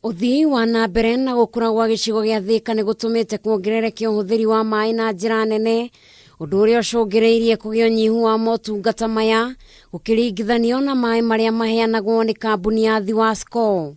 Ũthii wa na mbere na gũkũra gwa gĩcigo gĩa Thĩka nĩ gũtũmĩte kuongerereke ũhũthĩri wa maĩ na njĩra nene, ũndũ ũrĩa ũcũngĩrĩirie kũgĩa ũnyihu wa motungata maya gũkĩringithanio na maĩ marĩa maheanagwo nĩ kambuni ya Thiwasco.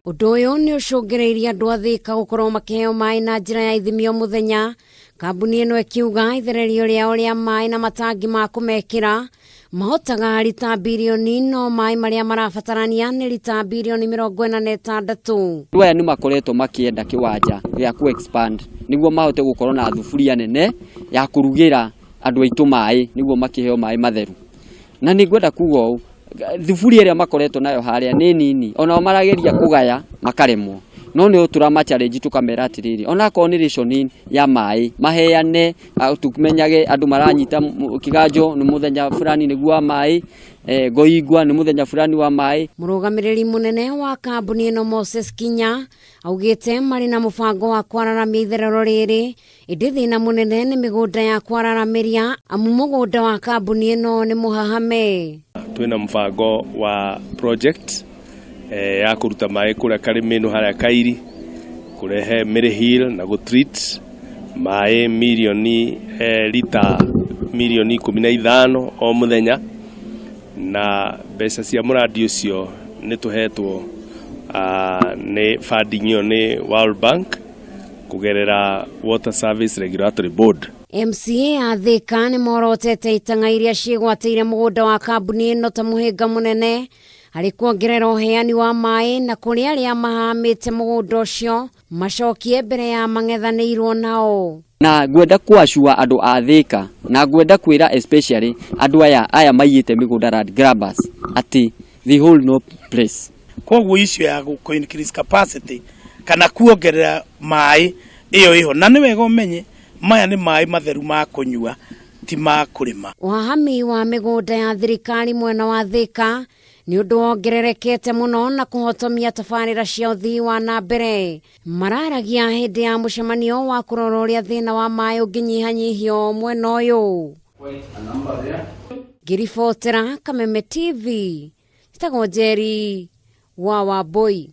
Ũndũ ũyũ nĩ ũcũngĩrĩirie andũ a Thĩka gũkorwo makĩheo maĩ na njĩra ya ithimi o mũthenya, kambuni ĩno ĩkiuga ithererio rĩao rĩa maĩ na matangi ma kũmekĩra mahotaga rita birioni no maĩ marĩa marabatarania nĩ rita birioni 46. Andũ aya nĩ makoretwo makĩenda kĩwanja gĩa ku expand nĩguo mahote gũkorwo na thuburia nene ya kũrugĩra andũ aitũ maĩ nĩguo makĩheo maĩ matheru. Na nĩ ngwenda kuga ũũ, thuburia ĩrĩa makoretwo nayo harĩa nĩ nini, onao marageria kũgaya makaremwo. No nĩ tũrama challenge tũkamera atĩrĩrĩ, onakorwo nĩ rationing ya maĩ, maheane tũmenyage andũ maranyita kĩganjo nĩ mũthenya fulani nĩguo wa maĩ, Ngoingwa nĩ mũthenya fulani wa maĩ. Mũrũgamĩrĩri mũnene wa kambuni ĩno Moses Kinya augĩte marĩ na mũbango wa kwararamia itherero rĩrĩ, ĩndĩ thĩna mũnene nĩ mĩgũnda ya kwararamĩria amu mũgũnda wa kambuni ĩno nĩ mũhahame. Twĩna mũbango wa project ya kũruta maĩ kũrĩa Karĩmĩnũ harĩa Kairi, kũrehe Mary Hill na gũ treat maĩ mirioni lita mirioni 15 o mũthenya, na mbeca cia mũrandi ũcio nĩ tũhetwo nĩ funding ĩyo nĩ World Bank kũgerera Water Service Regulatory Board. MCA a Thĩka nĩ morotete itang'a iria ciĩgwatĩire mũgũnda wa kambuni ĩno ta mũhĩnga mũnene harĩ kuongerera ũheani wa maĩ na kũrĩ arĩa mahamĩte mũgũnda ũcio macokie mbere ya mang'ethanĩirwo nao. Na ngwenda kũ-assure andũ a Thĩka na ngwenda kwĩra especially andũ aya aya maiyĩte mĩgũnda land grabbers atĩ they hold no place. Koguo issue ya gũ increase capacity kana kuongerera maĩ ĩyo ĩho, na nĩ wega ũmenye maya nĩ maĩ matheru ma kũnyua, ti ma kũrĩma. Ũhahami wa mĩgũnda ya thirikari mwena wa Thĩka nĩ ũndũ wongererekete mũno na kũhotomia tabarĩra cia ũthii wa na mbere. Mararagia hĩndĩ ya mũcemanio wa kũrora ũrĩa thĩna wa maĩ ũngĩnyihanyihio mwena ũyũ. Ngĩribotera Kameme TV, njĩtagwo Njeri wa Wambui.